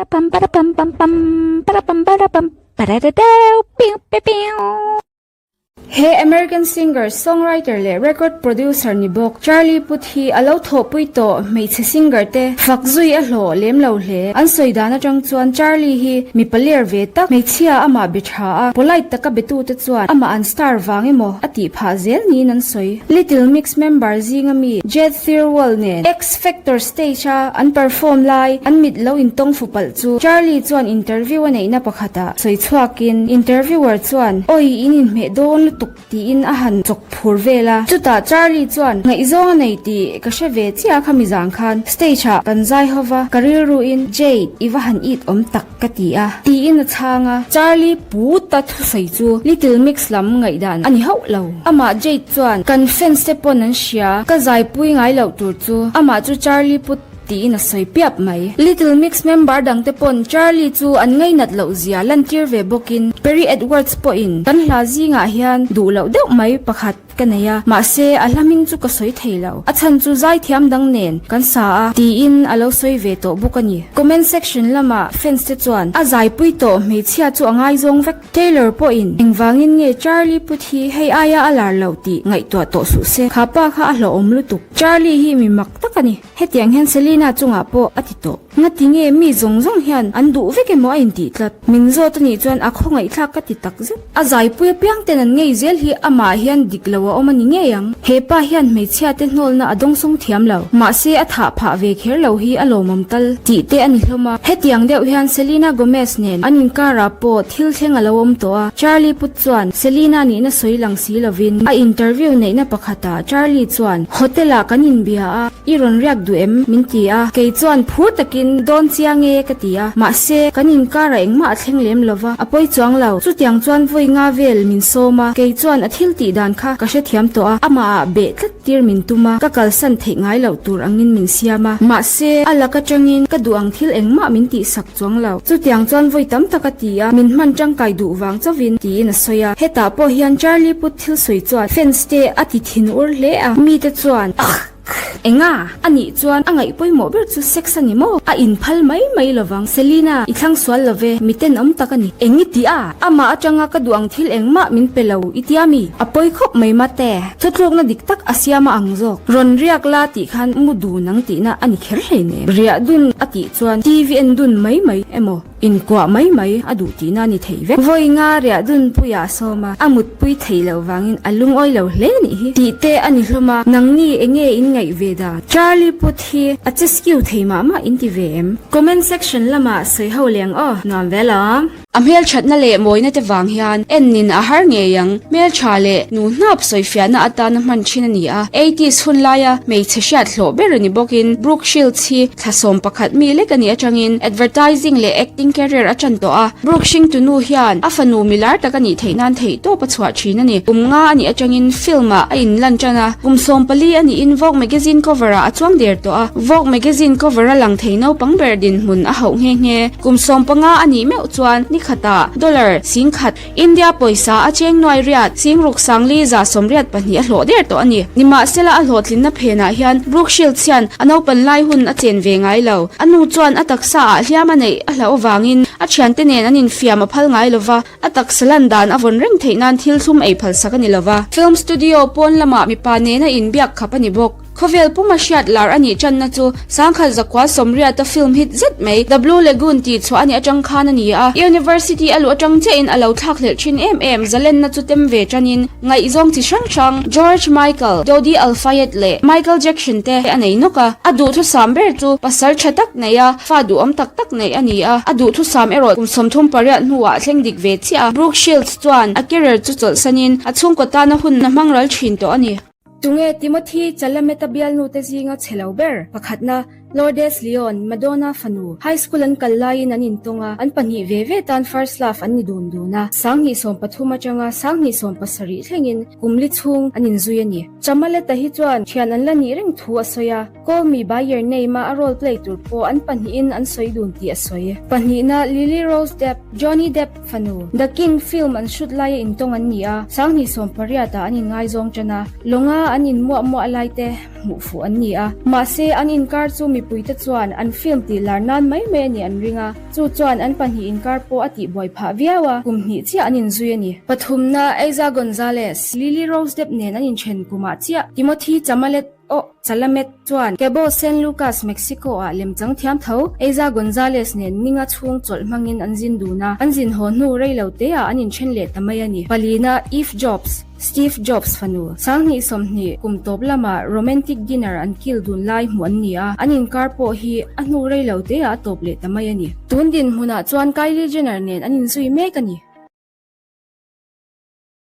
Para pam para pam pam pam para pam para pam para da deu piu piu piu. He American singer, songwriter leh record producer ni bawk Charlie Puth hi a lo thawhpui tawh hmeichhe singer te fak zui a hlawh lem lo hle. An sawi dan atang chuan Charlie hi mipa ler ve tak, hmeichhia amah be tha a, polite taka betute chuan amah an star vang emaw a tih phah zel niin an sawi. Little Mix member zinga mi Jade Thirlwall nen X Factor stage a an perform lai an mit lo intawng fu palh chu Charlie chuan interview a neihna pakhatah sawi chhuakin interviewer chuan Awi in inhmeh dawn lutuk tiin a han chawk phur vel a. Chutah Charlie chuan Ngaihzawng a nei tih ka hre ve chiah kha mizang khan stage ah kan zai ho va, ka rilruin Jade i va han it awm tak. Ka ti a, tiin a chhang a. Charlie Puta thusawi chu Little Mix lam ngaihdan a ni hauh lo. Amah Jade chuan kan fans te pawn an hria, ka zaipui ngai loh tur chu amah chu Charlie Put tiin a sawi piap mai. Little Mix member dangte pawn Charlie chu an ngainat loh zia lantir ve bawkin Perrie Edwards pawhin kan hla zingah hian duh loh deuh mai pakhat Ka nei a, mahse a hla hming chu ka sawi thei lo. A chhan chu zaithiam dang nen kan sa a, tiin a lo sawi ve tawh bawk a ni. Comment section lamah fans te chuan a zaipui tawh hmeichhia chu a ngaizawng vek. Taylor pawhin engvangin nge Charlie Puth hi hei aia a lar loh tih ngaihtuah tawh suh se, kha pa kha a hlauhawm lutuk. Charlie hi mi mak tak a ni. Hetiang hian Selena chungah pawh a ti tawh. Ngati nge mi zawng zawng hian an duh vek emaw a intih tlat? Min zawt a nih chuan a khawngaihthlak ka ti tak zet. A zaipui apiang ten an ngei zel hi amah hian dik lo a awm a ni ngei ang. He pa hian hmeichhia te hnawlna a dawngsawng thiam lo. Mahse a thah phah ve kher lo hi a lawmawm tal tih te a ni hlawm a. Hetiang deuh hian Selena Gomez nen an inkarah pawh thil thleng a lo awm tawh a. Charlie Puth chuan Selena nihna sawi lang si lovin a interview neihna pakhatah Charlie chuan Hotel ah kan inbia a. I rawn riak duh em? min ti a, kei chuan phur takin dawn chiang e ka ti a, mahse kan inkarah engmah a thleng lem lo va, a pawi chuang lo. Chutiang chuan vawi nga vel min sawm a, kei chuan a thil tih dan kha ka hrethiam tawh a, amah ah beh tlat tir min tum a, ka kalsan theih ngai loh tur angin min siam a, mahse a lak atangin ka duh ang thil engmah min tihsak chuang lo. Chutiang chuan vawi tam tak a ti a, min hman tangkai duh vang chauhin tiin a sawi a, hetah pawh hian Charlie Puth thil sawi chuan fans te a ti thin ur hle a, mite chuan Ugh! Enga? A nih chuan a ngaih pawimawh ber chu sex a ni maw? A inphal mai mai lovang. Selina, i thlang sual lo ve, mi tenawm tak a ni. Eng i ti a? Amah atanga ka duh ang thil engmah min pe lo i tia mi? A pawi khawp mai mate. Thutlukna dik tak a siam a ang zawk. Rawn riak la tih khan mu dun ang tihna a ni kher hleinem. Riah dun a tih chuan TV en dun mai mai emaw? Inkuah mai mai a duh tihna a ni thei vek. Vawi nga riah dun puiah a sawm a, a mutpui theih loh vangin a lungawi lo hle nih hi. Tih te a ni hlawm a, nangni enge in ngaih ve dan? Charlie Puth hi a che skew thei mah mah in ti ve em? Comment section lamah sawi ho leng aw, nuam ve lawm. A hmelthatna leh mawina te vang hian ennin a har ngei ang. Hmeltha leh nu hnap sawifiahna atana hman thin a ni a. Eighties hun laia hmeichhe hriat hlawh ber a ni bawkin Brooke Shields hi Thla 11 mi lek a nih atangin advertising leh acting career a tan tawh a. Brooke Hringtunu hian a fanu milar tak a nih theih nan theihtawp a chhuah thin a ni. Kum nga a nih atangin film ah a inlan tan a. Kum 14 a nihin Vogue magazine cover ah a chuang der tawh a. Vogue magazine cover a lang thei naupang ber dinhmun a hauh nghe nghe. Kum 15 a nih meuh chuan ni khatah dollar 10,000 India pawisa a cheng nuai riat, Singruk Sangli 182 a hlawh der tawh a ni. Nimahsela a hlawhtlinna phenah hian Brooke Shields hian a naupan lai hun a chen ve ngai lo. A nu chuan a taksa ah hliam a neih a hlauh avangin a thiante nen an infiam a phal ngai lova, a taksa lan dan a vawn reng theih nan thil thlum ei phalsak a ni lova. Film studio pawn lamah mipa nena inbiak khap a ni bawk. Khawvel puma hriat lar a nih tanna chu Sangkhat Zakua Sawmriata film hit zet mai The Blue Lagoon tih chhuah a nih atang khan a ni a. University a luh atang chiahin a lo thlakhlelh thin em em zalenna chu tem ve tanin ngaihzawng chi hrang hrang George Michael, Dodi Al-Fayed leh Michael Jackson te a nei nawk a. A duhthusam ber chu pasal tha tak nei a, fa duhawm tak tak neih a ni a. A duhthusam erawh kum 38 hnuah a thleng dik ve chiah a. Brooke Shields chuan a career chu chawlhsanin a chhungkaw tana hun a hmang ral thin tawh a ni. Tunge Timothy Chalamet-a bialnute zinga chhe lo ber? Pakhatna, Lourdes Leon, Madonna fanu, high school an kal laiin an intawng a, an pahnih ve ve tan first love an ni dun dun a, 2013 atanga 2017 thlengin kum li chhung an inzui a ni. Chamalet-a hi chuan thian an la nih reng thu a sawi a, Call Me By Your Name-a a role play tur pawh an pahnihin an sawi dun tih a sawi. Pahnihna, Lily Rose Depp, Johnny Depp fanu, The King film an shoot laia intawng an ni a, 2018 ah an inngaizawng tan a, lawnga an inmuah muah lai te hmuh fuh an ni a. Mahse, an inkar chu mi. mipuite chuan an film tih lar nan mai mai a nih an ring a, chu chuan an pahnih inkar pawh a tihbuai phah viau a, kum hnih chiah an inzui a ni. Pathumna, Eiza Gonzalez, Lily Rose Depp nen an inthen kumah chiah Timothy Chamalet Oh, Chalamet chuan Cabo San Lucas, Mexico-ah lemchang thiam tho Eiza Gonzalez nen ninga chhung chawlh hmangin an zin dun a, an zin haw hnu rei lo teah an inthen leh ta mai a ni. Palina, Eve Jobs, Steve Jobs fanu, 20 20 kum tawp lamah romantic dinner an kil dun lai hmuh an ni a, an inkar pawh hi a hnu rei lo teah a tawp leh ta mai a ni. Tun dinhmunah chuan Kylie Jenner nen an inzui mek a ni.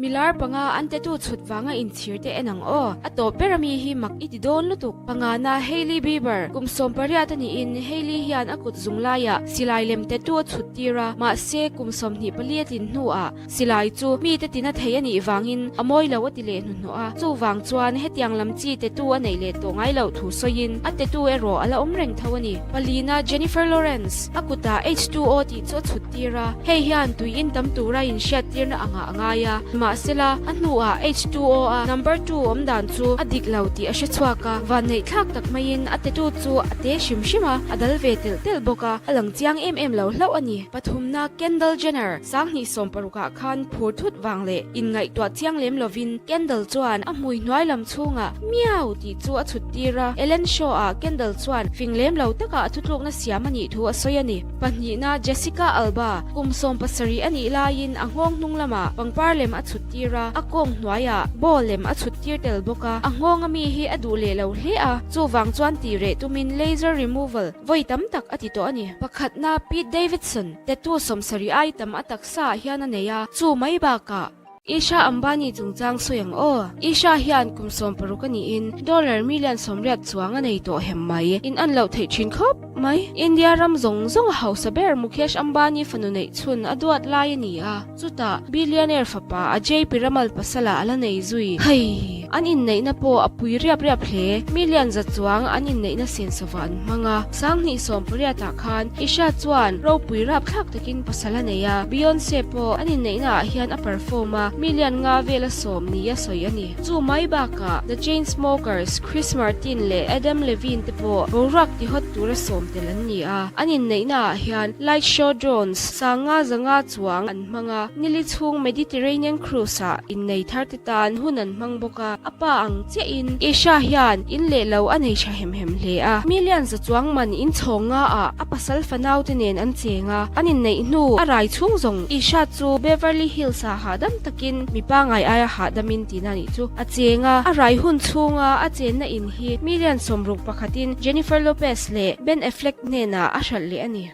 Milar panga an tattoo chhut vanga inchhir te en ang aw. A tawp ber ami hi mak i ti dawn lutuk. Pangana Hailey Bieber, kum 18 a niin Hailey hian a kut zung laiah silai lem tattoo a chhut tir a, mahse kum 24 a tlin hnuah silai chu mite tina thei a nih vangin a mawi lo a ti leh hnuhnawh a. Chuvang chuan hetiang lam chi tattoo a neih leh tawh ngai loh thu sawiin a tattoo erawh a la awm reng tho a ni. Palina Jennifer Lawrence, a kutah H2O tih chu a chhut tir a, hei hian tui in tam tura inhriattirna angah a ngai a, mahsela a hnuah H2O a number two awm dan chu a dik lo tih a hre chhuak a, vanneih thlak tak maiin a tattoo chu a te hrim hrim a, a dal ve telh telh bawk a, a lang chiang em em lo hlauh a ni. Pathumna Kendall Jenner, 2016 ah khan phur thut vang leh inngaihtuah chiang lem lovin Kendall chuan a hmui hnuai lam chhungah Meow! tih chu a chhut tir a, Ellen Show ah Kendall chuan fing lem lo taka a thutlukna siam a nih thu a sawi a ni. Pahnihna Jessica Alba, kum 17 a nih laiin a nghawng hnung lamah pangpar lem a chhut tir a, a kawng hnuaiah ball lem a chhut tir tel bawk a, a nghawng ami hi a duh leh lo hle a, chuvang chuan tih reh tumin laser removal vawi tam tak a ti tawh a ni. Pakhatna Pete Davidson, tattoo 70 ai tam a taksa ah hian a nei a, chu mai bakah, Isha Ambani chungchang sawi ang aw. Isha hian kum 60 a niin dollar million 80 chuang a nei tawh hem mai. In an loh theih thin khawp mai. India ram zawng zawng a hausa ber Mukesh Ambani fanu neih chhun a duat lai a ni a, chutah billionaire fapa Ajay Piramal pasala a la nei zui. Hei! An inneihna pawh a pui riap riap hle. Million za chuang an inneihna sensawah an hmang a. 2018 ah khan Isha chuan ropui rapthlak takin pasal a nei a, Beyonce pawh an inneihna ah hian a perform a, million nga vel a sawm ni a sawi a ni. Chu mai bakah The Chainsmokers, Chris Martin leh Adam Levine te pawh boruak ti hawt tura sawm tel an ni a. An inneihna ah hian light show drones 500 chuang an hmang a, nili chhung Mediterranean cruise ah innei thar te tan hun an hmang bawk a, a pa ang chiahin Isha hian in leh lo a nei tha hem hem hle a. Million za chuang man in chhawng nga ah a pasal fanau te nen an cheng a, an inneih hnu a rai chhung zawng Isha chu Beverly Hills ah hahdam takin mi pangai aia hahdamin tihna anih chu a cheng a, a rai hun chhunga a chenna in hi million 61 in Jennifer Lopez leh Ben Affleck hnenah a hralh leh a ni.